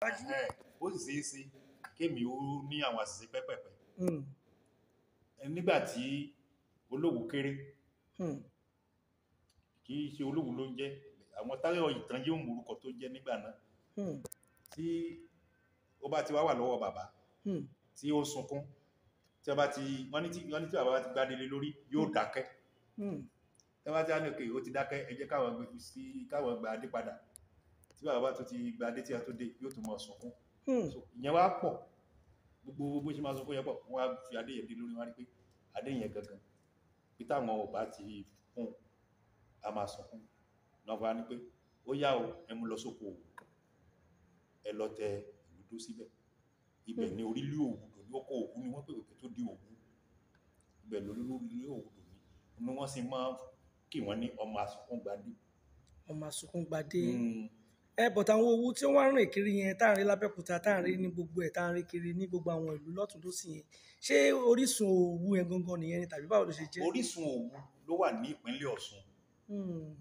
Ó sì ṣeé ṣe kémi ó ní àwọn àṣìṣe pẹ́pẹ̀pẹ́. Nígbà tí Olówu kéré, kì í ṣe Olówu ló ń jẹ́, àwọn táyọ̀ ìtàn yóò mú orúkọ tó jẹ́ nígbà náà. Tí ó bá ti wá wà lọ́wọ́ bàbá, tí ó ń sunkún, tí wọ́n bá ti, wọ́n ní tí bàbá bá ti gbádélé lórí, yóò dákẹ́. Tí wọ́n bá ti wá ní òkè, ó ti dákẹ́, ẹ jẹ́ káwọn gbé sí, káwọn gba adé padà. Tí bàbá bá tún ti gba adé tí a tó dé, yóò tún máa sunkún. So, ìyẹn wá pọ̀. Gbogbo bó ṣe máa sunkún yẹn pọ̀, wọ́n á fi adé yẹn dé lórí, wọ́n á rí pé adé yẹn gangan, bí táwọn ò bá ti fún, a máa sunkún. Náà wá ní pé ó yá o, ẹ mú lọ sóko Òwu, ẹ lọ tẹ ìlú dó síbẹ̀. Ibẹ̀ ni orílẹ̀ Òwu dò ní, oko Òwu ni wọ́n pè pé tó di Òwu. Ibẹ̀ lórí orílẹ̀ Òwu dò ní, ni wọ́n sì máa ń kí wọ́n ní ọmọ asunkún gbadé. Ọmọ asunkún gbadé. But àwọn Òwu tí wọ́n ń rìn kiri yẹn, tá à ń rí l'Abẹ́òkúta, tá à ń rí ní gbogbo ẹ̀, tá à ń rí kiri ní gbogbo àwọn ìlú lọ́tùn lósì yẹn, ṣé orísun Òwu yẹn gangan nìyẹn ni tàbí báwo ló ṣe jẹ́? Orísun Òwu ló wà ní ìpínlẹ̀ Ọ̀ṣun,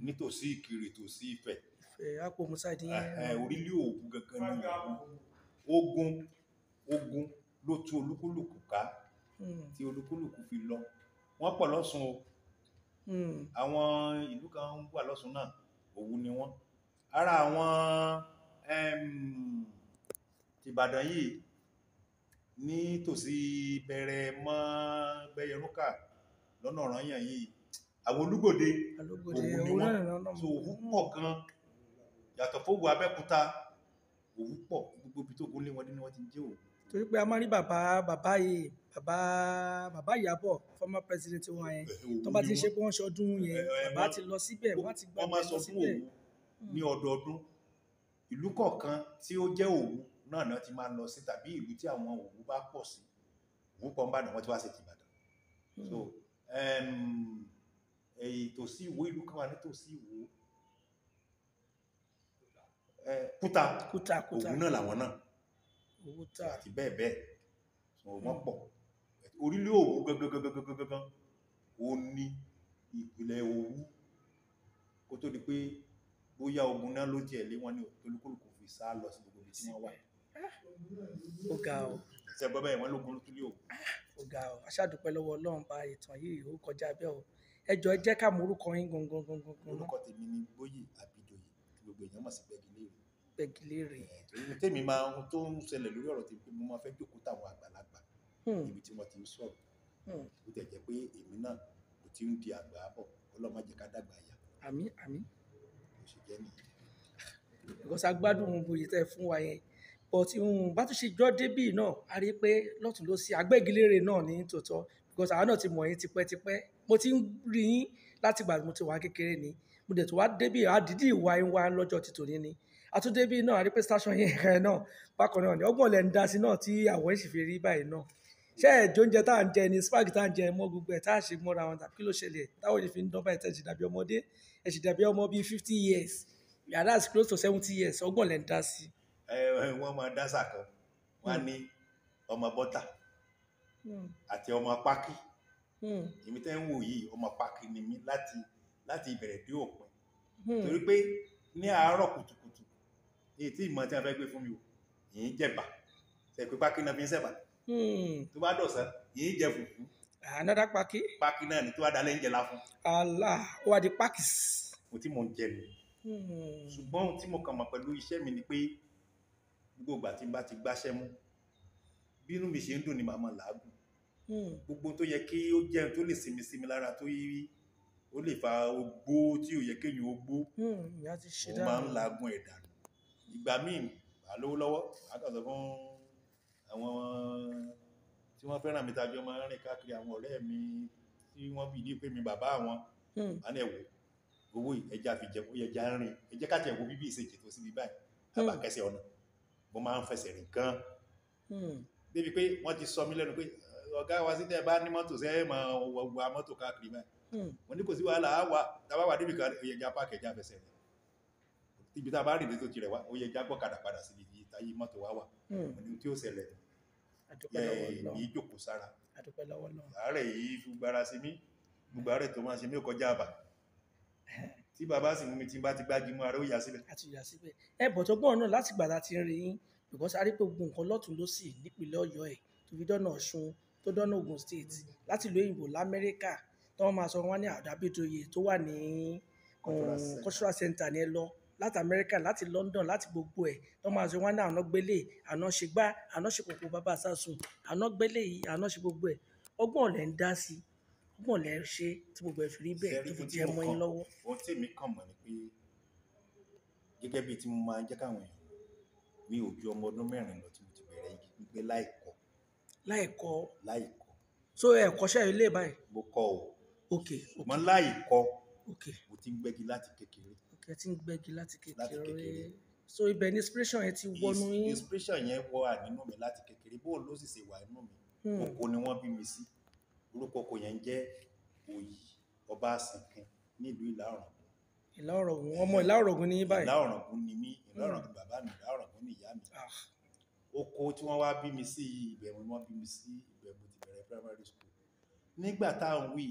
nítòsí Ìkirè, tòsí Ifẹ̀. Ifẹ̀, Àpòmù side yẹn. Orílẹ̀ Òwu gangan ni Òwu. Ogun ló tú olúkúlùkù ká, tí olúkúlùkù fi lọ. Wọ́n pọ̀ lọ́ṣun o. Àwọn ìlú kan wà lọ́ṣun náà, Òwu ni wọ́n. Ara àwọn Ìbàdàn yìí nítòsí Bẹ̀rẹ̀ mọ́ Gbẹ́yẹrúkà lọ́nà Ọ̀rànyàn yìí, àwọn Olúgbòde, Olúgbòde, Òwu ni Òwu wọ́n. náà náà. So Òwu pọ̀ gan. Yàtọ̀ fún Òwu Abẹ́òkúta, Òwu pọ̀. Gbogbo ibi tó gún lé wọn ní wọ́n ti ń jẹ́ Òwu. Torí pé a máa rí bàbá yìí, bàbá Ìyábọ̀, former president wa yẹn, tó bá ti ń ṣe pé wọ́n ṣọdún yẹn, bàbá ti lọ síbẹ̀, wọ́n ti gbà Wọ́n máa lọ sọ fún síbẹ̀. Òwu ní ọdọọdún. Ìlú kọ̀ọ̀kan tí ó jẹ́ Òwu náà ni wọ́n ti máa lọ sí, tàbí ìlú tí àwọn Òwu bá pọ̀ sí. Òwu pọ̀ ń Ìbàdàn, wọ́n ti wá sí ti Ìbàdàn. So, tòsí Ìwó, ìlú kan wà nítòsí Ìwó. Kúta. Kúta, Kúta. Òwu náà làwọn náà. Òwu ta. Àti bẹ́ẹ̀ bẹ́ẹ̀. So wọ́n pọ̀. Orílẹ̀ Òwu gangan gangan gangan gangan ó ní ìpìlẹ̀ Òwu. Kó tó di pé bóyá ogun náà ló tiẹ̀ lé wọn ní olúkúlùkù fi sá lọ sí gbogbo ibi tí wọ́n wà. Ó ga o. Ṣé gbọ́ bẹ́ẹ̀, wọ́n lógun ló tún lé Òwu. Ó ga o. A ṣàdúpẹ́ lọ́wọ́ Ọlọ́run bá ìtàn yìí, ó kọjá bẹ́ẹ̀ o. Ẹ jọ̀ọ́ ẹ jẹ́ ká mọ orúkọ yín gangan gangan gangan. Orúkọ tèmi ni Gbóyè Àbídòyè, tí gbogbo èèyàn mọ̀ sí Gbẹ́gilére. Gbẹ́gilére. Torí tèmi máa ń tó ń ṣẹlẹ̀ lórí ọ̀rọ̀ tèmi pé mo máa fẹ́ jókòó táwọn àgbàlagbà níbi tí wọ́n ti ń sọ̀rọ̀. Ó tẹ̀ jẹ́ pé èmi náà mo ti ń di àgbà bọ̀, Ọlọ́run má jẹ́ ká dàgbà yà. Àmín, àmín. Bó ṣe jẹ́ nìyẹn. Because a gbádùn gbogbo èyí tẹ́ fún wa yẹn. But bá tún ṣe jọ́ débì náà, a rí pé lọ́tùn lósì Agbẹ́gilére náà ní tòótọ́. Because àwa náà ti mọ̀ yín tipẹ́tipẹ́. Mo ti ń rí yín láti ìgbà tí mo ti wà kékeré ni. Mo dẹ̀ tún wá débì, a dìídì wá yín wá lọ́jọ́ ti tòní ni. A tún débì náà, a rí pé station yẹn kan náà, bákan náà ni. Ọgbọ́n lẹ̀ ń dá sí náà tí àwọn yìí sì fi rí báyìí náà. Ṣé ẹ̀jọ̀ oúnjẹ tá à ń jẹ ni, spag tá à ń jẹ mọ́ gbogbo ẹ̀ tá à ṣe mọ́ra wọn tàbí kí ló ṣẹlẹ̀? Táwọn yìí fi ń dán báyìí tẹ̀ ṣì dàbí ọmọdé. Ẹ sì dàbí ọmọ bíi 50 years. Yeah, that's close to 70 years. Ọgbọ́n lẹ̀ ń dá sí. Wọ́n máa dá sàkàn. Wọ́n á ní ọmọ bọ́tà àti ọmọ pákí. Èmi tẹ́ ń wò yìí, ọmọ pákí ni mí láti ìbẹ̀rẹ̀ dé òpin. Torí pé ní àárọ̀ kùtùkùtù, èyí tí ìmọ̀ tí a fẹ́ gbé fún mi o, yìí ń jẹ̀bà. Ṣé pé pákí náà fi ń sẹ̀bà? Tó bá dọ̀sán, yìí ń jẹ fùfú. Another pákí. Pákí náà ni tó bá dalẹ́ ń jẹ láfún. Allah, ó wá di pákís. Mo tí mò ń jẹ nù. Ṣùgbọ́n ohun tí mo kàn mọ̀ pẹ̀lú iṣẹ́ mi ni pé gbogbo ìgbà tí n bá ti gbáṣẹ́ mú, bí inú mi ṣe ń dùn ni màá máa làágùn. Gbogbo tó yẹ kí ó jẹ́ ohun tó lè sinmi sí mi lára tó yí, ó lè fa ogbó tí ò yẹ kéèyàn ó gbó. Ìyá ti ṣe Mo máa ń dáadáa. làágùn ẹ̀ dànù. Ìgbà míì, màá lówó lọ́wọ́, màá kàn sọ fún àwọn tí wọ́n fẹ́ràn mi tájọ́ máa ń rìn káàkiri, àwọn ọ̀rẹ́ mi tí wọ́n bí ní pé mi bàbá àwọn. Màá ní ẹ wò, owó yìí, ẹja fi jẹun, ó yẹ ẹja rìn. Ẹ jẹ́ ká tiẹ̀ wo bíbí ìṣèjì tó síbi báyìí. Àbá kẹsẹ̀ ọ̀nà. Mo máa ń fẹsẹ̀ rìn gan. Débi pé wọ́n ti sọ mí lẹ́nu pé ọ̀gá wa sí tẹ́ ẹ bá ní mọ́tò sẹ́ ẹ máa wa mọ́tò káàkiri báyìí. Mo ní kò sí wàhálà, á wà. Tá a bá wà débi kan, ó yẹ ẹja páàkì, ẹja fẹsẹ̀ rìn. Ibi tá a bá rìn dé tó ti rẹ̀ wá, ó yẹ ẹja gbọ́kadà padà síbi táyé mọ́tò wa wà. Mo ní tí ó ṣẹlẹ̀. Àdúpẹ́ lọ́wọ́ Ọlọ́run. Èmi jókòó sára. Àdúpẹ́ lọ́wọ́ Ọlọ́run. Àárẹ̀ yìí fi gbára sí mi. Gbogbo àárẹ̀ tó máa ṣe mí ò kọjá àbà. Tí bàbá sì mú mi tí n bá ti gbájú mú ara ó yà síbẹ̀. A ti yà síbẹ̀. Ẹ bọ̀ tó gbọ́n náà láti ìgbà tá a ti rí yín, Because a rí pé gbogbo nǹkan lọ́tùn lósì nípìnlẹ̀ Ọ̀yọ́ ẹ̀ tó fi dọ́nà Ọ̀ṣun, tó dọ́nà Ògùn State, láti ìlú òyìnbó l'Amẹ́ríkà, tí wọ́n máa sọ wọ́n ní Àdàbídòye tó wà ní Cultural center. Cultural center ni ẹ lọ, láti Amẹ́ríkà, láti London, láti gbogbo ẹ̀, tí wọ́n máa sọ wọ́n ní àná gbélé, àná ṣe gbá, àná ṣe kòkó bàbá sásùn, àná gbélé yìí, àná ṣe gbogbo ẹ̀. Ọgbọ́n lẹ̀ ń dá sí, ọgbọ́n lẹ̀ ń ṣe tí gbogbo ẹ̀ fi rí bẹ́ẹ̀ tó fi jẹ́ mọ́ yín lọ́wọ́. Ohun tí èmi kàn mọ̀ ni pé gẹ́gẹ́ bíi tí mo máa ń jẹ́ káwọn èèyàn, mi ò ju ọmọ ọdún 4 lọ tí mo ti bẹ̀rẹ̀ igi gbígbẹ́ láìkọ́. Láìkọ́. Láìkọ́. So ẹ kọ́ṣẹ́ ilé báyìí? Mo kọ́ o. Ok. Ṣùgbọ́n láìkọ́. Ok. Mo ti ń gbẹ́gi láti kékeré. Ok, ẹ ti ń gbẹ́gi láti Láti kékeré. kékeré. So ibẹ̀ ni inspiration yẹn ti wọnú yín. Inspiration yẹn wọ nínú mi láti kékeré. Bó ló sì ṣe wà nínú mi. Oko ni wọ́n bí mi sí. Orúkọ oko yẹn ń jẹ́ Òyì Ọbaṣìnkin nílùú Ìlá Ọ̀ràngún. Ìlá Ọ̀ràngún, ọmọ Ìlá Ọ̀ràngún ni yín báyìí. Ìlá Ọ̀ràngún ni mí, Ìlá Ọ̀ràngún bàbá mi, Ìlá Ọ̀ràngún ni ìyá mi. Oko tí wọ́n wá bí mi sí, ibẹ̀ ni wọ́n bí mi sí, ibẹ̀ mo ti bẹ̀rẹ̀ primary school. Nígbà tá à ń wí,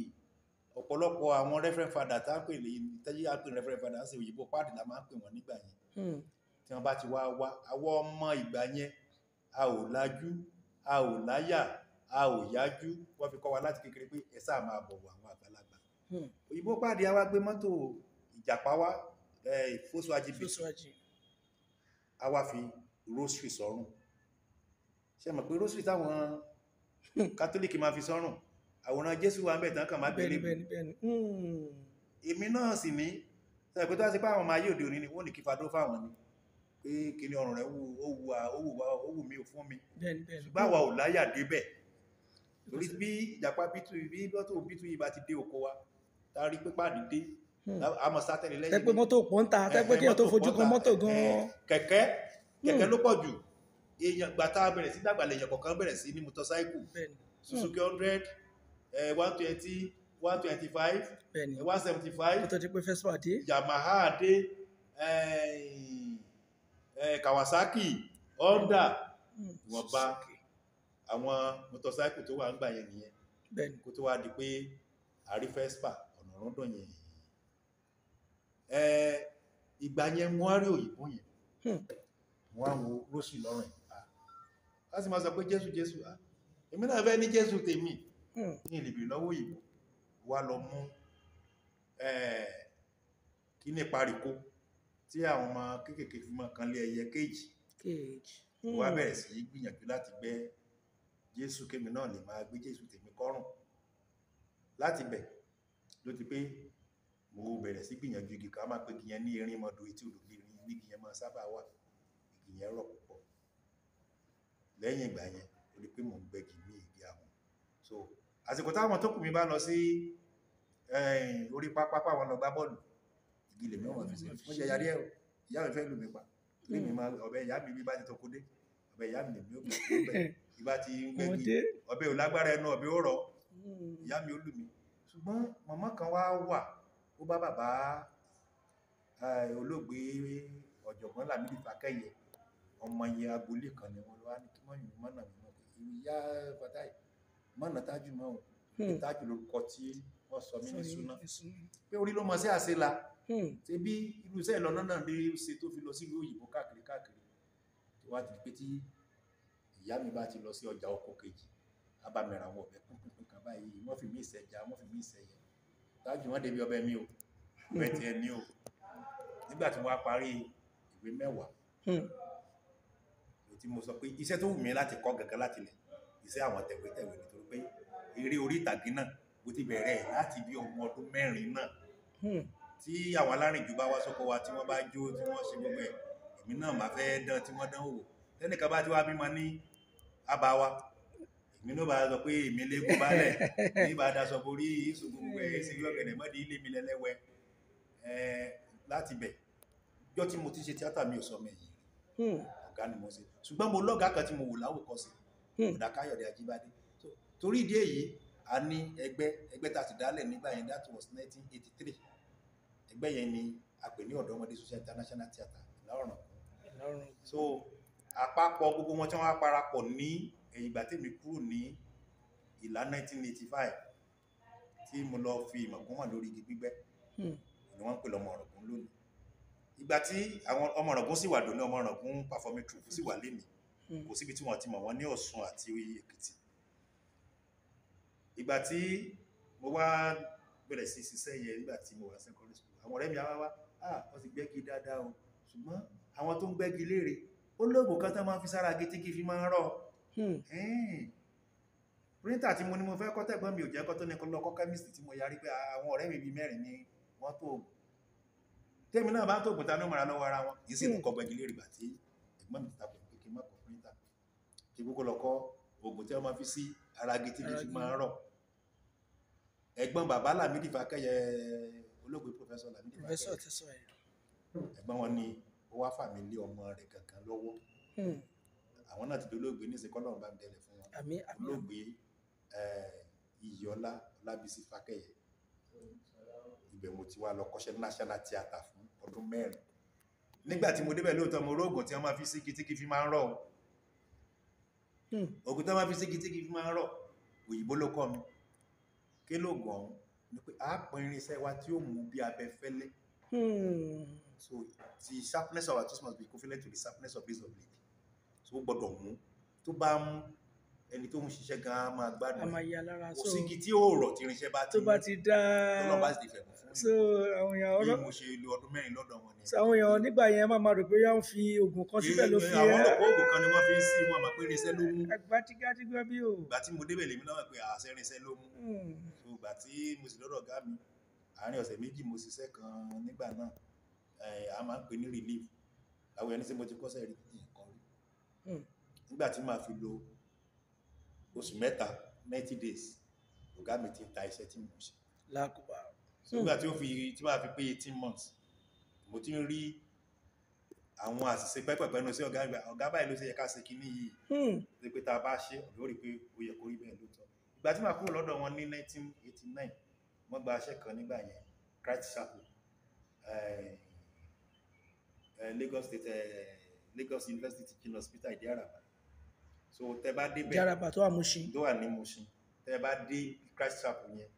ọ̀pọ̀lọpọ̀ àwọn reverend father tá à ń pè ní, tẹ́jú à ń pè ní reverend father, ṣe òyìnbó páàdì la máa ń pè wọ́n nígbà yẹn. Tí wọ́n bá ti wá wá, àwọn ọmọ ìgbà yẹn, a ò lajú, a ò láyà, a ò yájú. Wọ́n fi kọ́ wa láti kékeré pé ẹ sáà máa bọ̀wọ̀ àwọn àgbàlagbà. Òyìnbó páàdì á wá gbé mọ́tò ìjàpá wá, Volkswagen Beetle. Volkswagen. A wá fi rosary sọ́rùn. Ṣé ẹ mọ̀ pé rosary táwọn Kátólíìkì máa fi sọ́rùn, àwòrán Jésù wà ń bẹ̀ tán kàn máa gbélé. Bẹ́ẹ̀ni, bẹ́ẹ̀ni, bẹ́ẹ̀ni. Èmi náà sì ní, ṣe pé tó wá sí pé àwọn ọmọ ayé òde òní ni wọ́n ní kí fadó fáwọn ni. Pé kíni ọrùn rẹ̀ wù, ó wù wá, ó wù wá, ó wù mí ò fún mi. Bẹ́ẹ̀ni, bẹ́ẹ̀ni. Ṣùgbọ́n àwa ò láyà débẹ̀. Torí bí ìjàpá bítú, bí mọ́tò bítú yìí bá ti dé oko wa, tá a rí pé páàdì dé, a mọ̀ sátẹ̀lẹ̀ lẹ́yìn. Tẹ́ pé mọ́tò pọ̀ ń ta, tẹ́ pé kí èèyàn tó fojú kan mọ́tò gan-an. Kẹ̀kẹ́, kẹ̀kẹ́ ló pọ̀ jù. Èèyàn gbà tá a bẹ̀rẹ̀ sí dàgbà lèèyàn kọ̀ọ̀kan bẹ̀rẹ̀ sí ní motorcycle. Suzuki 100, 120, 125, 175. Kó tó di pé Vespa dé. Yamaha dé, Kawasaki, Honda. Wọ́n bá àwọn motorcycle tó wà ń gbà yẹn nìyẹn. Kó tó wá di pé àrí Vespa ọ̀nà rọ́ndọ̀ yẹn. Ìgbà yẹn wọ́n á rí òyìnbó yẹn. Wọ́n á wo rósì lọ́rùn ẹ̀. A sì máa sọ pé Jésù, Jésù. Èmi náà fẹ́ ní Jésù tèmi. Ní ìlìbì lọ́wọ́ òyìnbó. Wá lọ mú, kí ní paríkó tí àwọn ọmọ kéékèèké fi máa kan lé ẹyẹ kéèjì. Kéèjì. Wá bẹ̀rẹ̀ sí í gbìyànjú láti gbẹ́ Jésù kémi náà lè máa gbé Jésù tèmi kọ́rùn. Láti bẹ̀ ló ti pé mo bẹ̀rẹ̀ sí gbìyànjú igi kan, a máa pe igi yẹn ní erin mọ́dọ̀ etí odò ní igi yẹn máa sábà wà. Igi yẹn rọ̀ púpọ̀. Lẹ́yìn ìgbà yẹn, ó di pé mò ń gbẹ́gi ní igi àwọn. So àsìkò táwọn tó kù mi bá lọ sí, orí pápá páwọn lọ gbá bọ́ọ̀lù, igi lèmi wọ́n fi ṣe. Wọ́n jẹ yarí ẹ̀ o, ìyá mi fẹ́ lù mí pa. Torí mi máa, ọbẹ̀ ìyá mi bí bá ti tọkọ dé, ọbẹ̀ ìyá mi lèmi ó gbé ọbẹ̀. Bí bá ti ń gbẹ́gi, Ọmọdé. ọbẹ̀ ò lágbára ẹnu, ọbẹ̀ ó rọ̀. Ìyá mi ó lù mí. Ṣùgbọ́n màmá kan wá wà, ó bá bàbá, olóògbé ọ̀jọ̀gbọ́n Lámídì Fákẹ́yẹ, ọmọ yẹn agboolé kan ni wọ́n wá ní kí mọ́yìn mọ́nà mi mọ́ pé ìyá Fatai, mọ́nà Tájù mọ́ o. Tájù lórúkọ tí wọ́n sọ mí ní Súná. Pé orí ló mọ sí àṣelà. Ṣé bí irú iṣẹ́ ìlọ́nà náà lè ṣe tó fi lọ sílùú òyìnbó káàkiri káàkiri. Tó wá ti di pé tí ìyá mi bá ti lọ sí ọjà oko kejì, á bá mi ra àwọn ọbẹ̀ pínpín kan báyìí, wọ́n fi mí ìṣẹ̀já, wọ́n fi mí ìṣẹ̀yẹ. Tájù wọ́n débi ọbẹ̀ mi o, ọbẹ̀ tí ẹ ní o. Nígbà tí wọ́n á parí ìwé mẹ́wàá, tí mo sọ pé iṣẹ́ tó wù mí láti kọ́ gangan láti ilẹ̀, iṣẹ́ àwọn tẹ̀wétẹ̀wé nítorí pé eré orí ìtàgé náà mo ti bẹ̀rẹ̀ láti bí ọmọ ọdún 4 náà. Tí àwọn alárìnjù bá wá sóko wa tí wọ́n bá jó, tí wọ́n ṣe gbogbo ẹ̀, èmi náà máa fẹ́ dán tí wọ́n dán wò. Tẹ́nìkan bá ti wá bímọ ní àbá wa, èmi náà bá sọ pé èmi léegun balẹ̀, ní bá daṣọ borí, ìṣù gbogbo ẹ̀, ṣe bí ọ̀gẹ̀dẹ̀ mọ́dí ilé mi lẹ́lẹ́wẹ́. Láti bẹ̀, ọjọ́ tí mo ti ṣe tíátà mi ò sọ mẹ́yìn. Ọ̀gá ni mo ṣe. Ṣùgbọ́n mo lọ́gàá kan tí mo wò láwòkọ́ṣe, Bọ̀dá Káyọ̀dé Ajíbádé. So, torí ìdí èyí, a ní ẹgbẹ́, ẹgbẹ́ tá a ti dálẹ̀ nígbà yẹn, that was 1983. Ẹgbẹ́ yẹn ni a pè ní Ọ̀dọ́mọdé Social International Theatre, Ìlá Ọ̀ràngún. Ìlá Ọ̀ràngún. So àpapọ̀ gbogbo wọn tí wọ́n wá parapọ̀ ní ẹ̀yìn ìgbà tí èmi kúrò ní Ìlá 1985 tí mo lọ fi ìmọ̀ kún mọ̀ lórí igi gbígbẹ́, ni wọ́n ń pè lọ́mọ Ọ̀ràngún lónìí. Ìgbà tí àwọn ọmọ Ọ̀ràngún sì wà lónìí, ọmọ Ọ̀ràngún performing troupe sì wà lénìí. Kò síbi tí wọ́n ti mọ̀ wọ́n ní Ọ̀ṣun àti Èkìtì. Ìgbà tí mo wá bẹ̀rẹ̀ sí ṣiṣẹ́ yẹn, nígbà tí mo wà secondary school, àwọn ọ̀rẹ́ mi á wá wá, ah, wọ́n ti gbẹ́gi dáadáa o, ṣùgbọ́n àwọn tó ń gbẹ́gi léèrè, ó lóògùn kan tó máa ń fi sára igi tí kì í fi máa ń rọ̀. Píríntà tí mo ní mo fẹ́ kọ́, tẹ̀gbọ́n mi ò jẹ́ kọ́, tó ní kó lọ kọ́ chemist, tí mo yarí pé àwọn ọ̀rẹ́ mi bíi mẹ́rin ni wọ́n tó oògùn, tèmi náà bá tó oògùn, ta ló mọ̀ra lọ́wọ́ ara wọn yìí sì lọ kọ́ gbẹ́gi léèrè. Ìgbà tí ẹ̀gbọ́n mi ti ta pé kí n má kọ́ píríntà, kí kókó lọ kọ́ oògùn tí wọ́n máa fi sí ara igi tí kì í fi máa ń rọ̀. Ẹ̀gbọ́n bàbá Lámídì Fákẹ́yẹ, olóògbé Professor Lámídì Professor Fákẹ́yẹ, ti sọ yẹn. Ẹ̀gbọ́n wọn ni ó wá fà mí lé ọmọ rẹ̀ gangan lọ́wọ́. Àwọn náà ti dolóògbé ní ìsìnkú, Ọlọ́run bá ń dẹlẹ̀ fún wọn. Àmín, àmín. Olóògbé Iyọlá Ọlábísí Fákẹ́yẹ. Ibẹ̀ mo ti wá lọ kọ́ṣẹ́ National Theatre fún ọdún 4. Nígbà tí mo débẹ̀, lóòótọ́ mo róògùn tí wọ́n máa fi sí igi tí kì í fi máa ń rọ̀ o. Ògùn tí wọ́n máa fi sí igi tí kì í fi máa ń rọ̀, òyìnbó ló kọ́ mi. Kí lóògùn ọ̀hún ni pé a pín irinṣẹ́ wa tí ó mú bí abẹ fẹ́lẹ́. So the sharpness of our tools must be equivalent to the sharpness of razor blade. So ó gbọ́dọ̀ mú, tó bá mú, ẹni tó ń ṣiṣẹ́ gan-an máa A gbádùn máa ẹ̀. ya lára. Kò So sí igi tí ó rọ̀ tí irinṣẹ́ bá ti tó bá mú, ti dá. Tọ́lọ́ bá sì ti fẹ̀bùn fún So àwọn èèyàn bí ọ̀rọ̀ mo ṣe lo ọdún 4 lọ́dọ̀ wọn ni. So àwọn èèyàn nígbà yẹn máa máa rò pé yá ń fi oògùn kan síbẹ̀ ló fi Àwọn ọlọ́pàá, oògùn kan ni wọ́n fi ń sí wọn, mọ̀ pé irinṣẹ́ ló mú. Agbátígátígbá bí o. Ìgbà tí mo débẹ̀, lèmi náà mọ̀ pé àṣẹ irinṣẹ́ ló mú. So ìgbà tí mo sì lọ́dọ̀ ọ̀gá mi, àárín ọ̀sẹ̀ 2 mo ṣiṣẹ́ kan nígbà náà, a máa ń pè ní relief. Àwọn ẹni tí mo ti kọ́ṣẹ́ rí nǹkan rí. Nígbà tí màá fi lo oṣù 3, 90 days, ọ̀gá mi ti ń ta iṣẹ́ tí mo ń ṣe. Lákùbà. So nígbà tí ó fi tí màá fi pé 18 months, mo ti ń rí àwọn àṣìṣe pẹ́pẹ̀pẹ́ nínú sí ọ̀gá ìgbà, ọ̀gá báyìí ló ṣe yẹ ká ṣe kinní yìí, ṣe pé tá a bá ṣe, ọ̀gá ó rí i pé ó yẹ kó rí bẹ́ẹ̀ lóòótọ́. Ìgbà tí màá kúrò lọ́dọ̀ wọn ní 1989, wọ́n gba iṣẹ́ kan nígbà yẹn, Christ Chapel, Lagos State, Lagos University Teaching Hospital, Ìdí Àràbà. So tẹ bá débẹ̀, Ìdí-Àràbà tó wà Mushin. Tó wà ní Mushin, tẹ bá dé Christ Chapel yẹn,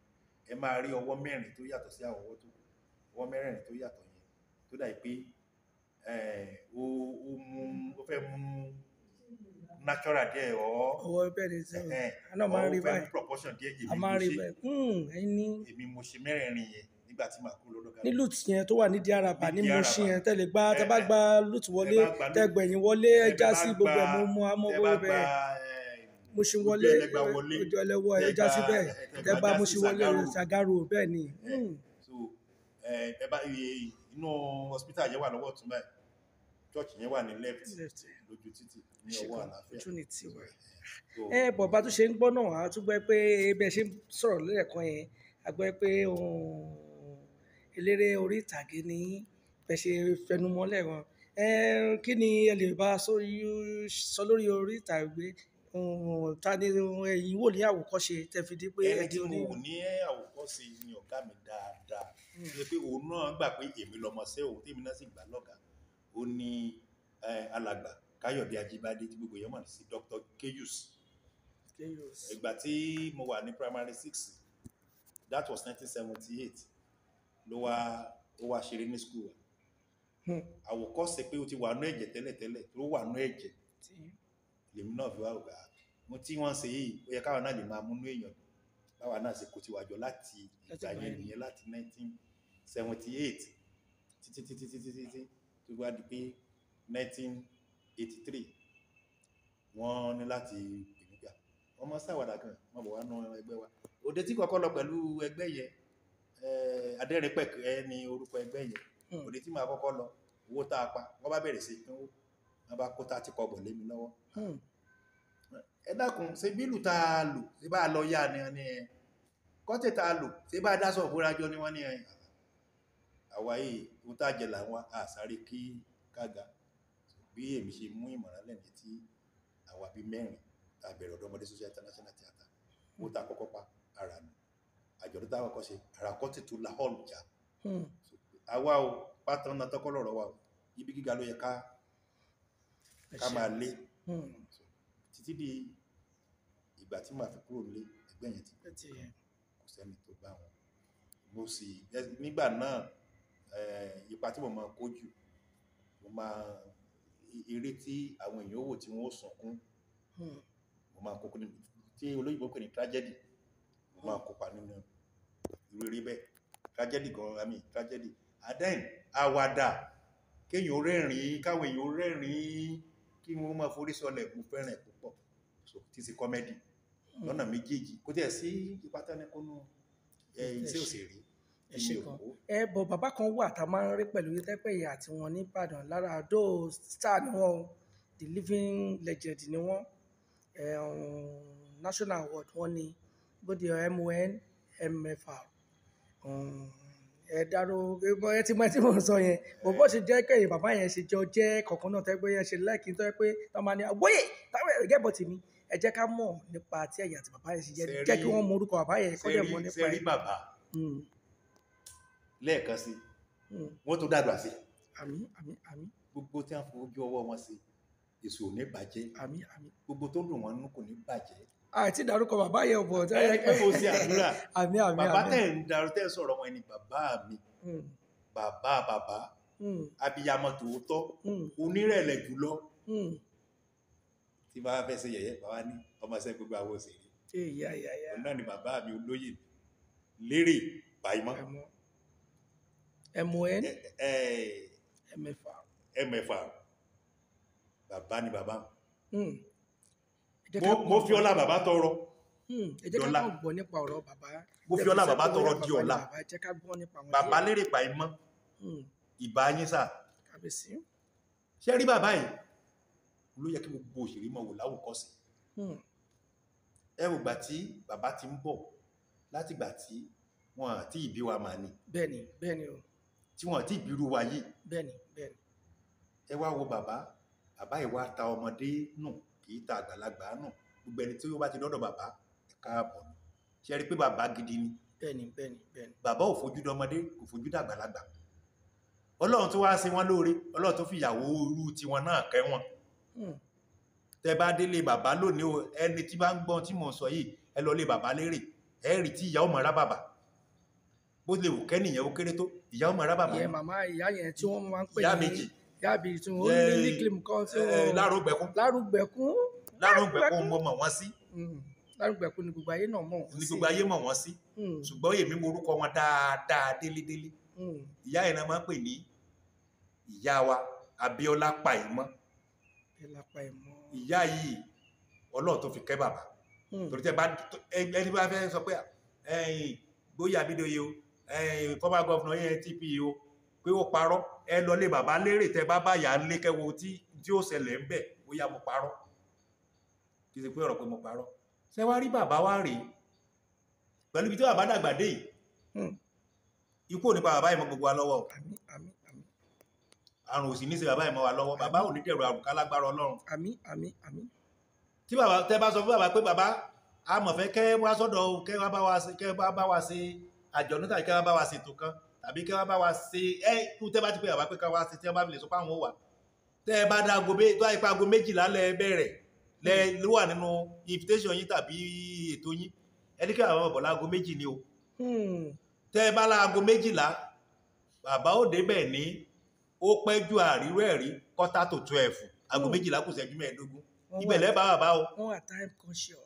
ẹ máa rí ọwọ́ mẹ́rin tó yàtọ̀ sí àwọn ọwọ́ tó kù. Ọwọ́ mẹ́rẹ̀ẹ̀rin tó yàtọ̀ yẹn, tó dà pé ó mú, ó fẹ́ mú natural díẹ̀ ọ́. Ọwọ́ bẹ́ẹ̀ ni sọ. Ẹ̀hẹ́n, A náà máa ń ó rí fẹ́ mú báyìí. proportion díẹ̀. A Èmi máa mo ń rí ṣe. báyìí. Ẹ̀yin ní Èmi mo ṣe mẹ́rẹ̀ẹ̀rin yẹn nígbà tí màá kúrò lọ́dọ̀ ní LUTH yẹn tó wà ní Ìdí-Àràbà ní Ní Mushin Ìdí-Àràbà. yẹn, tẹ́lẹ̀ gbá, tẹ́ bá gba LUTH wọlé, Tẹ́ bá gba tẹ́ gbẹ̀yìn wọlé, ẹ tẹ́ já bá sí gbogbo ẹ̀, gba- mo mú amọ́ tẹ́ bá gbogbo gba bẹ́ẹ̀. Mushin ojú wọlé, Ẹlẹ́gbà wọlé, ojú ẹlẹ́wọ̀ ẹ tẹ́ já gba- síbẹ̀. tẹ́ Tẹ́ gba bá já sí Mushin wọlé, Ṣàgárò. Ṣàgárò, bẹ́ẹ̀ ni. So ẹ bá inú hospital yẹn wà lọ́wọ́ ọ̀tún báyìí, church yẹn wà ní left, Left. lójú títì ní Ṣe ọwọ́ kan, àlàáfíà. ojú ní tiwa. So, Ẹ bọ̀, bá tún ṣe ń gbọ́ náà, a tún gbọ́ pé bẹ́ẹ̀ ṣe ń sọ̀rọ̀ lẹ́ẹ̀kan yẹn, a gbọ́ pé eléré orí ìtàgé ní bẹ́ẹ̀ ṣe fẹnumọ́ lẹ́ẹ̀kan. Ẹ kí ni ẹ lè bá sọ sọ lórí orí ìtàgé? Ta ni ẹ̀yin wò ní àwòkọ́ṣe tẹ́ fi di pé ẹ Ẹni di tí mo oní? wò ní àwòkọ́ṣe ni ọ̀gá mi dáadáa, ṣe pé òun náà gbà pé èmi lọmọṣẹ́ òun, tèmi náà sì gbà lọ́gàá. Ó ní alàgbà Káyọ̀dé Ajíbádé, tí gbogbo èèyàn mọ̀ sí Dr. Keyus. Ìgbà tí mo wà ní primary six, that was 1978, ló wá, ó wá ṣeré ní school wa. Àwòkọ́ṣe pé ó ti wà nú ẹ̀jẹ̀ tẹ́lẹ̀tẹ́lẹ̀, tó wà nú ẹ̀jẹ̀ lèmi náà fi wá gbà mo tí wọ́n ṣe yìí, ó yẹ káwa náà lè máa múnú èèyàn dùn. Báwa náà ṣe kó tiwa jọ láti ìgbà yẹn nìyẹn, láti 1978 títí títí títí títí tó wá di pé 1983, wọ́n ní láti pè mí gbà wọ́n mọ́ sáwàdà kan, wọ́n bọ̀ wá nú ẹgbẹ́ wa. Òde tí kọ́kọ́ lọ pẹ̀lú ẹgbẹ́ yẹn, Adẹ́rìnpẹ̀kẹ́ ní orúkọ ẹgbẹ́ yẹn. Òde tí màá kọ́kọ́ lọ, owó tá a pa, wọ́n bá bẹ̀rẹ̀ sí pínwó, wọ́n bá kó 30 kọ́bọ̀ lé mi lọ́wọ́. Ẹ dákun, ṣe bílù tá a lò, ṣe bá a lọ yá ni? Wọ́n ní ẹ kọ́tẹ̀ tá a lò, ṣe bá a dá sọ̀rọ̀ fúnra jọ ni? Wọ́n ní ẹ àwa yìí, ohun tá a jẹ làwọn àsáré kí kága. Bí èmi ṣe mú ìmọ̀ràn lẹ́nu tí àwa bíi mẹ́rin tá a bẹ̀rẹ̀ Ọ̀dọ́mọdé Social International Theatre, owó tá a kọ́kọ́ pa ara nù, àjọ̀dún tá a kọ́kọ́ ṣe, ara kọ́tì tó la hall jà. Àwa o pátán náà tọ́kọ́ lọ́rọ̀ wa o, ibi gíga ló yẹ ká máa lé. Títí di ìgbà tí màá fi kúrò nílé, ẹgbẹ́ yẹn ti kò sẹ́ni tó bá wọn. Mo sì nígbà náà, ipa tí mo máa kó jù, mo máa Eré tí àwọn èèyàn wò tí wọ́n ó sunkún, mo máa kópa nínú tí olóyìnbó pè ní tragedy. Mo máa kópa nínú irú eré bẹ́ẹ̀, tragedy gan, I mean tragedy. And then àwàdà, kéèyàn ó rẹ́rìn-ín, káwọn èèyàn ó rẹ́rìn-ín, kí wọ́n máa forí sọlẹ̀, mo fẹ́ràn ẹ̀ púpọ̀. So tí ṣe comedy lọ́nà méjèèjì, kó tiẹ̀ sí ipa tán ní kónú iṣẹ́ òṣèré. Ẹ ṣe gan. Ẹ bọ, bàbá kan wà tá a máa ń rí pẹ̀lú tẹ́pẹ́ ìyá àti wọn ní Ìbàdàn lára àdó, star ni wọ́n o, the living legend ni wọ́n. National award wọ́n ní bóde MON MFR. Ẹ dárò ẹ ti mọ ẹ tí mò ń sọ yẹn bó bó ṣe jẹ́ kẹ́yìn bàbá yẹn ṣe jọ jẹ́ kọ̀ọ̀kan náà tẹ́gbẹ́ yẹn ṣe lẹ́kìn tó yẹ pé tó máa ní àgbóyè táwọn ẹ̀gẹ́ bọ̀ tèmi. Ẹ jẹ́ ká mọ̀ nípa tí ẹ̀yìn àti bàbá yẹn ṣe jẹ́, jẹ́ kí wọ́n mọ orúkọ bàbá yẹn kọ́ dẹ̀ mọ̀ nípa ẹ̀. Ṣe rí bàbá lẹ́ẹ̀kan sí, wọ́n tó dàgbà sí. Àmín, àmín, àmín. Gbogbo tí wọ́n fojú ọwọ́ wọn sí, èso ò ní bàjẹ́. Àmín, àmín. Gbogbo tó dùn wọ́n nínú kò ní bàjẹ́. Àti ìdárúkọ bàbá yẹn bọ̀ ẹ pé kò sí àdúrà. Àmín, àmín. Bàbá tẹ̀ ń darú tẹ̀ sọ̀rọ̀ wọn ni bàbá mi, bàbá bàbá abiyamọ tòótọ́, onírẹ̀lẹ̀ jùlọ. Tí bàbá fẹ́ ṣe yẹ̀yẹ́, bàbá ní ọmọ ṣẹ́ gbogbo àwọn òṣèré. Òun náà ni bàbá mi olóyè Lérè Pàímọ́. MON MFR. MFR. Bàbá ni bàbá. Mo fi ọlá bàbá tọrọ. Ẹ jẹ́ ká kàn gbọ́ nípa ọ̀rọ̀ bàbá. Mo fi ọlá bàbá tọrọ di ọ̀la. Bàbá Lérè Pàímọ́, ìbá yín sà. Kábíyèsí. Ṣé rí bàbá yìí ló yẹ kí gbogbo òṣèré mọ̀ wò láwòkọ́ṣe. Ẹ wò gbà tí bàbá ti ń bọ̀, láti gbà tí wọn àti ìbí wa mà ní. Bẹ́ẹ̀ni, bẹ́ẹ̀ni o. Tí wọn àti ìbírú wa yìí. Bẹ́ẹ̀ni, bẹ́ẹ̀ni. Ẹ wá wo bàbá, bàbá yìí wá ta ọmọdé nù, kì í ta àgbàlagbà nù. Gbogbo ẹni tí ó bá ti dọ́dọ̀ bàbá, ẹ káàbọ̀ ni. Ṣé rí pé bàbá gidi ni? Bẹ́ẹ̀ni, bẹ́ẹ̀ni, bẹ́ẹ̀ni. Bàbá ò fojú dọmọdé, kò fojú dàgbàlagbà. Ọlọ́run tó wá ṣe wọ́n lóore, Ọlọ́run tó fi ìyàwó irú tiwọn náà kẹ́ wọn. Tẹ bá délé bàbá lónìí o, ẹni tí bá ń gbọ́n tí mò ń sọ yìí, ẹ lọ lé bàbá Lérè, ẹ rí tí ìyá ọmọ rá bàbá. Bó lè wù kẹ́nìyàn ó kéré tó, ìyá ọmọ rá bàbá. Ìyẹn màmá ìyá yẹn tí wọ́n máa ń pè ní ìyá méjì. Ìyá àbí tí wọ́n ní nickname kan tí wọ́n. Lárúgbẹ̀kún. Lárúgbẹ̀kún. Lárúgbẹ̀kún mo mọ̀ wọ́n sí. Lárúgbẹ̀kún ni gbogbo ayé náà mọ̀ wọ́n sí. Ni gbogbo ayé mọ̀ wọ́n sí. Ṣùgbọ́n èmi mo orúkọ wọn dáadáa délédélé. Ìyá yẹn náà máa ń pè ní ìyá wa Abíọ́lá Pàímọ́. Ìyá yìí Ọlọ́run tó fi kẹ́ bàbá. Torí tẹ bá ẹni bá fẹ́ sọ pé ẹ̀yin Gbóyè Abídóyè o, ẹ̀yin former governor ANTP o, pé ó parọ́, ẹ lọ lé bàbá Lérè, tẹ bá bá yà ń lé kẹwo tí ó ṣẹlẹ̀ ń bẹ̀, bóyá mo parọ́. Kì í ṣe pé ọ̀rọ̀ pé mo parọ́. Ṣé wá rí bàbá wa rèé pẹ̀lú ibi tí bàbá dàgbà dé yìí, ikú ò ní pa bàbá yìí mọ́ gbogbo wa lọ́wọ́ o. Àmín, àmín, àmín. Àrùn òsì ní ṣe bàbá yìí mọ́ wa lọ́wọ́. Bàbá ò ní dẹ̀rọ àrùn kálágbára Ọlọ́run. Àmín, àmín, àmín. Tí bàbá tẹ bá sọ fún bàbá pé bàbá a mọ̀ fẹ́ kẹ́ wá sọ́dọ̀, kẹ́ wá bá wa ṣe, kẹ́ wá bá wa ṣe àjọ̀dún, tàbí kẹ́ wá bá wa ṣe ètò kan, tàbí kẹ́ wá bá wa ṣe ẹ kú, tẹ́ bá ti pé bàbá pé ká wá ṣe, tí wọ́n bá fi lè sọ pé àwọn ò wà. Tẹ́ ẹ bá dá aago tó àyípa aago 12 lẹ bẹ̀rẹ̀ lẹ ló wà nínú invitation yín tàbí ètò yín, ẹni kí àwọn ọ̀bọ̀ láago 2 ni o. Tẹ́ ẹ bá láago 12, bàbá ó débẹ̀ ní ó pẹ́ ju àríró ẹ̀rí 11:45, aago 12 kù ìṣẹ́jú 15. Ibẹ̀ lẹ́ bá bàbá o. Wọ́n wà time conscious.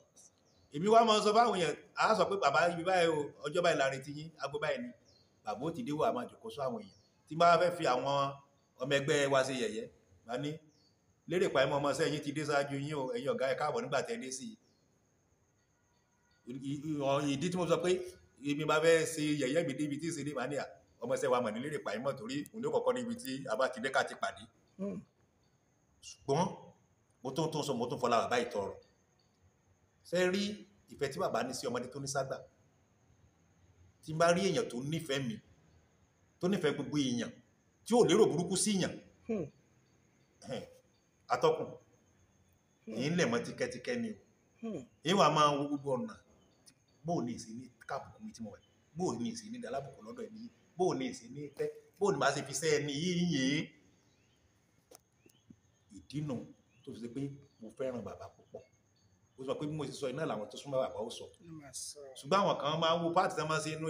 Èmi wá máa sọ fáwọn èèyàn, á sọ pé bàbá ibi báyìí o, ọjọ́ báyìí la retí yín, aago báyìí ni bàbá ó ti dé wà máa jòkó sọ àwọn èèyàn. Tí bá fẹ́ fi àwọn ọmọ ẹgbẹ́ wa ṣe yẹ̀yẹ́, bá ní Lérè Pàímọ́ ọmọ ṣẹ́ yín ti dé ṣáájú yín o, ẹ̀yin ọ̀gá ẹ káàbọ̀ nígbà tẹ́ dé sí i. Ìdí tí mo sọ pé èmi bá fẹ́ ṣe yẹ̀yẹ́ mi débi tí ì ṣe dé, màá ní à ọmọ ṣẹ́ wa mọ̀ ní Lérè Pàímọ́ torí òun ló kọ́kọ́ níbi tí a bá ti dé ká ti pàdé. Ṣùgbọ́n mo tún sọ, mo tún fọlá bàbá ìtọrọ. Ṣé rí ìfẹ́ tí bàbá ní sí ọmọdé tó ní ságbà? Tí n bá rí èèyàn tó nífẹ̀ẹ́ mi, tó nífẹ̀ẹ́ gbogbo èèyàn, tí ò lérò burúkú sí èèyàn, atọ́kùn, èyí ń lẹ̀ mọ́ tíkẹ́tíkẹ́ ni o. Èyí wà máa wo gbogbo ọ̀nà. Bóò ní ìsìn ní káàbùkù mi tí mo wà, bóò ní ìsìn ní dalábùkù lọ́dọ̀ ẹni yìí, bóò ní ìsìn ní tẹ́, bóò ní màá ṣe fi sẹ́ ẹni yìí yìí. Ìdínà tó fi ṣe pé mo fẹ́ràn bàbá púpọ̀. Ó sọ pé bí mo ṣe sọ iná làwọn tó súnmọ́ bàbá ó sọ. Ṣùgbọ́n àwọn kan máa ń wo páàtì tí wọ́n máa ń ṣe inú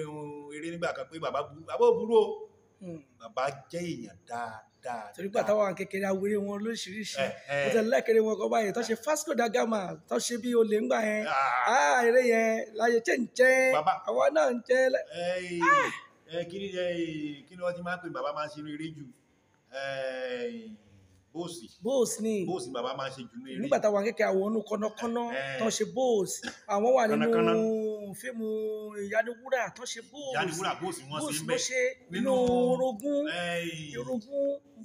eré nígbà kan pé bàbá burú, bàbá ò burú o. Bàbá jẹ́ èèyàn dáadáa. Torí gbà táwọn kékeré awéré wọn lóríṣiríṣi, mo tẹ lẹ́kẹ̀rẹ́ wọn kọ́ báyìí tó ṣe Vasco da Gama, tó ṣe bí olè ńgbà yẹn, eré yẹn láyé chẹ́ǹchẹ́ àwọn náà ń jẹ́. Kí ni wọ́n ti máa ń pè bàbá máa ń ṣe eré jù? Bóòsì. Bóòsì ni. Bóòsì bàbá máa ń ṣe jù ní eré. Nígbà táwọn kékeré àwọn onú kọ́nàkọ́nà tó ṣe bóòsì, àwọn wà nínú fíìmù Ìyániwúrà tó ṣe bóòsì. Ìyániwúrà bóòsì wọ́n ṣe ń bẹ̀. Nínú orogún,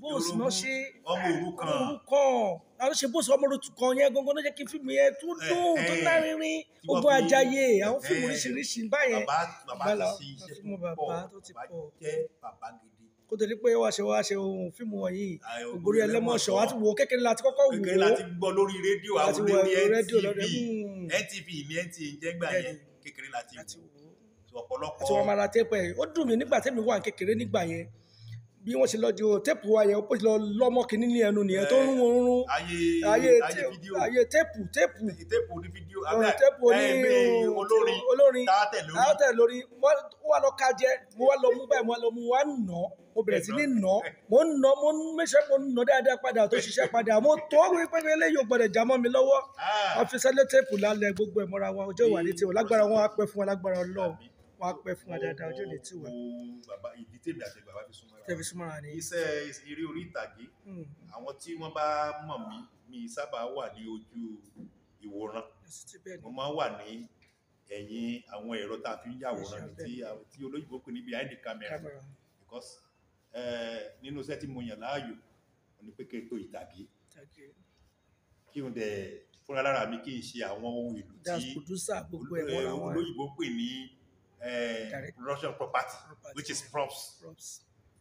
bóòsì náà ṣe. Ọmọ òrukàn. Òrukàn. Àwọn ṣe bóòsì ọmọ òrukàn yẹn gangan ló jẹ́ kí fíìmù yẹn tó dùn tó lárinrin. Ogun Àjàyè, àwọn fíìmù oríṣiríṣi báyẹn. Bàbá ti ṣe iṣẹ́ púpọ̀, bàbá jẹ́ bàbá gidi. Kó tó di pé wá ṣe ohun fíìmù wọ̀nyí, Ògbórí Ẹlẹ́mọ̀ṣọ́, wá ti wo kékeré láti kọ́kọ́ wò ó. Kékeré láti gbọ́ lórí rédíò, àwọn lórí NTV ní NTA ń jẹ́ gbà yẹn, kékeré láti wò ó. Ọ̀pọ̀lọpọ̀. Àti wọn máa ra téèpù ẹ̀. Ó dùn mí nígbà tẹ́mi wà kékeré nígbà yẹn, bí wọ́n ṣe lọ ju téèpù wa yẹn, ó lọ lọ́mọ kìíní ní ẹnu nìyẹn tó ń rún oorun. Ayé téèpù. Téèpù ní fídíò. Téèpù ní olórin. Tààtẹ̀ lórí. Ó wà lọ ká jẹ, mo wá lọ mú báyìí, mo wá lọ mú wá nà. Mo bẹ̀rẹ̀ sí ní nà, mo ń nà, mo ń mẹ́sẹ̀, mo ń nà dáadáa padà tó ṣiṣẹ́ padà. Mo tó wí pé eléyìí ò gbọ́dọ̀ já mọ́ mi lọ́wọ́. Wọ́n fi sẹ́lẹ̀ téèpù lálẹ́ gbogbo ẹ̀ mọ́ra wọn, ọjọ́ ìwà ní tiwọn. Lágbára wọn á pẹ́ fún wa, lágbára Ọlọ́run. Wọ́n á pẹ́ fún wa dáadáa, ọjọ́ ní tiwa. Bàbá ìdí tèmi àti bàbá fi súnmọ́ra. Tẹ̀fi súnmọ́ra ni. Iṣẹ́ eré orí ìtàgé, àwọn tí wọ́n bá mọ̀ mí, mi sábà wà ní ojú ìwòran. Mo máa ń wà ní ẹ̀yìn àwọn ẹ̀rọ tá a fi ń yàwòrán tí olóyìnbó pè ní behind the camera. Because nínú iṣẹ́ tí mo yàn láàyò, mo ní pé kí n tó ìtàgé. Kí n dẹ̀ fúnra lára mi kí n ṣe àwọn ohun èlò tí olóyìnbó pè ní production property, which is props.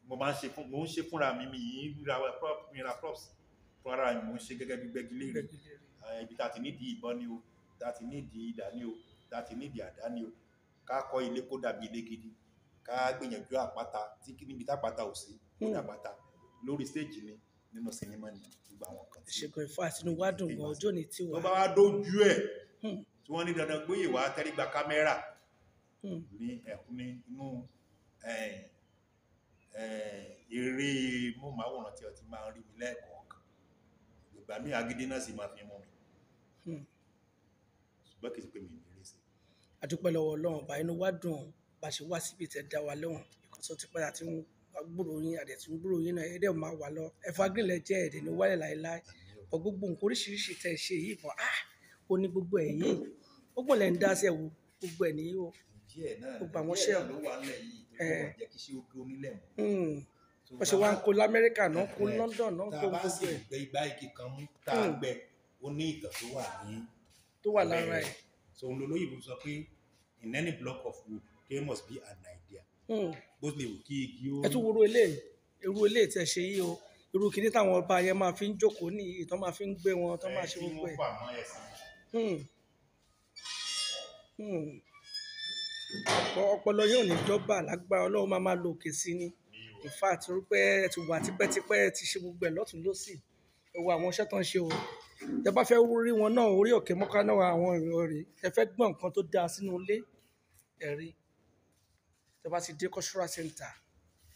Mo máa ń ṣe fún, mo ń ṣe fúnra mi, mi yìí ra prop, mi ra props fúnra mi, mo ń ṣe gẹ́gẹ́ bí Gbẹ́gilére. Ibi tá a ti nídìí ìbọn ni o, tá a ti nídìí idà ni o, tá a ti nídìí àdá ni o. Ká kọ́ ilé kó dàbí ilé gidi, ká gbìyànjú àpáta tí níbi tápáta ò sí, kó dàpáta lórí stage ni, nínú sinimá ni gbogbo àwọn kan. Ṣègùn ìfọ àtinú wá dùn gan, ọjọ́ ní tiwa. Tó bá wá dójú ẹ̀, tí wọ́n ní dandan gbóyè wá tẹ́rígbà kámẹ́rà ní ẹ̀kún ní inú eré móhùnmáwòrán tí ọtí máa ń rí mi lẹ́ẹ̀kọ̀ọ̀kan. Ìgbà míì agídí náà sì máa fi mú mi. Ṣùgbọ́n kì í ṣe pé mi ò ní eré sí. A dúpẹ́ lọ́wọ́ Ọlọ́run ọba, inú wa dùn bá ṣe wá síbi tẹ́ dá wa lóhùn. Ìkọ́sọ́ ti pẹ́ àti gbúrò yín, àdẹ̀ tí ń gbúrò yín náà, ẹ̀dẹ̀ máa wà lọ. Evergreen lẹ jẹ́, ẹ̀dẹ̀ ní wálẹ̀ láéláé. Ọ̀ gbogbo nǹkan oríṣiríṣi tẹ́ ṣe yìí bọ̀, ó ní gbogbo ẹ̀ yìí. Gbogbo ẹ̀ ń dá sí ẹ wo, gbogbo ẹ̀ nìyí o. Gbogbo àwọn iṣẹ́ ló wà nílẹ̀ yìí tó wọ́n jẹ́ kí iṣẹ́ ó dúró nílẹ̀ mọ́. Wọ́n ṣe wá ń kó l'Amẹ́ríkà náà, kó London náà, kó gbogbo ẹ̀. Tá a bá sì gbẹ igbá igi kan mú, tá a gbẹ, ó ní ìtàn tó wà ní. Tó wà lára ẹ̀. So òun lolóyìnbó sọ pé in any block of wood there must be an idea. Bó tilẹ̀ wù kí igi ó. Ẹ tún wo irú eléyìí tí ẹ ṣe yìí o, irú kinní táwọn ọba yẹn máa fi ń jókòó nìyí, tán máa fi ń gbé wọn, tán máa ṣe gbogbo ẹ̀. Ẹ tí wọ́n fà mọ́ ẹ̀sìn. Ọpọlọ yóò ní jọba lágbára Ọlọ́run, máa máa lo òkè sí ni. In fact, torí pé ẹ ti wà tipẹ́tipẹ́, ẹ ti ṣe gbogbo ẹ̀ lọ́tùn lósì. Ẹ wo àwọn iṣẹ́ tó ń ṣe o. Tẹ bá fẹ́ rí wọn náà, orí òkè mọ́ká náà àwọn èrò rè. Ẹ fẹ́ gbọ́ nǹkan tó dáa sínú ilé, ẹ rí. Tẹ bá ti dé cultural center,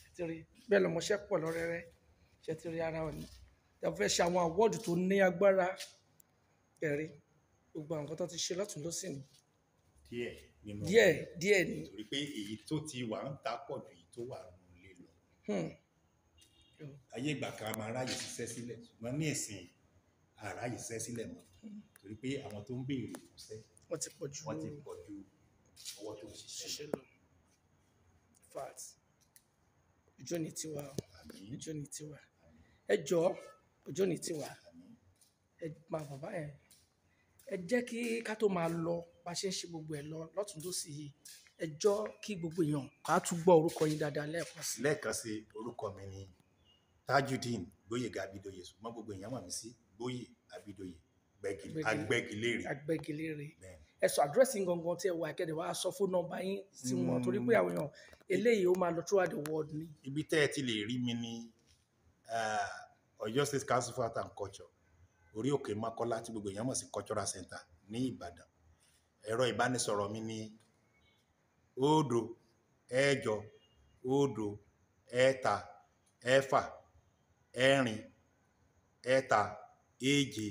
ẹ ti rí. Bẹ́ẹ̀ lọmọṣẹ́ pọ̀ lọ́rẹ́rẹ́, ṣe ti rí ara wọn ni. Tẹ bá fẹ́ ṣe àwọn award tó ní agbára, ẹ rí. Gbogbo àwọn nǹkan tó ti ṣe lọ́tùn lósì ni. Díẹ̀ nínú. Díẹ̀, díẹ̀ ni. Torí pé èyí tó ti wà ń ta pọ̀ ju èyí tó wà nínú ilé lọ. Ayé ìgbà kan a máa ráyè ṣiṣẹ́ sílẹ̀, ṣùgbọ́n ní ìsìn a ráyè ṣiṣẹ́ sílẹ̀ mọ́. Torí pé àwọn tó ń béèrè fúnṣẹ́ wọ́n ti pọ̀ ju wọ́n ti pọ̀ ju ọwọ́ tó ń ṣiṣẹ́ lọ. Fact, ọjọ́ ní tiwa, ọjọ́ ní tiwa. Ẹ jọ̀ọ́, ọjọ́ ní tiwa. Ẹ máa bàbá yẹn. Ẹ jẹ́ kí ká tó máa lọ bá ṣe ń ṣe gbogbo ẹ̀ lọ lọ́tùn lósì yìí. Ẹ jọ̀ọ́ kí gbogbo èèyàn ká tún gbọ́ orúkọ yín dáadáa lẹ́ẹ̀kan sí. Lẹ́ẹ̀kan sí, orúkọ mi ni Tajudeen Gbóyèga Abídóyè, ṣùgbọ́n gbogbo èèyàn mọ̀ mí sí Gbóyè Abídóyè Agbẹ́gilére. Agbẹ́gilére. Ẹ sọ àdírẹ́sì gangan tí ẹ wà, kẹ́dẹ̀ wá sọ fún nọ́mbà yín sí wọn, torí pé àwọn èèyàn eléyìí ó máa lọ throughout the world ni. Ibi tẹ́ ẹ ti lè rí mi ní Ọ̀yọ́ State Council for Art and Culture, orí òkè Mọ́kọ́lá tí gbogbo èèyàn mọ̀ sí Cultural Center ní Ìbàdàn. Ẹ̀rọ ìbánisọ̀rọ̀ mi ní 0 8 0 ẹ̀ta, ẹ̀fà, ẹ̀rin, ẹ̀ta, èje,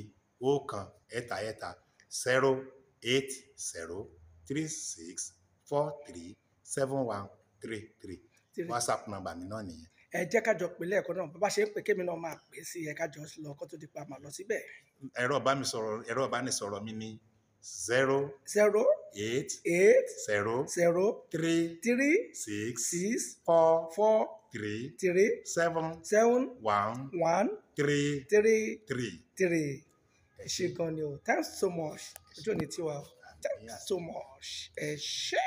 ọ̀kan, ẹ̀ta, ẹ̀ta. 08036437133. Three. WhatsApp number mi náà nìyẹn. Ẹ jẹ́ ká jọ pè lẹ́ẹ̀kan náà, bá ṣe ń pè kémi náà máa pè sí ẹ, ká jọ lọ kó tó di pa máa lọ síbẹ̀. Ẹ̀rọ ìbánisọ̀rọ̀ mi ní 0 0 8 8 0 0 3 3 6 6 4 4 3 3 7 7 1 1 3 3 3. 3. Ẹ ṣé gan ni o, thanks so much, ojú òní tiwa o, thanks so much, ẹ ṣé.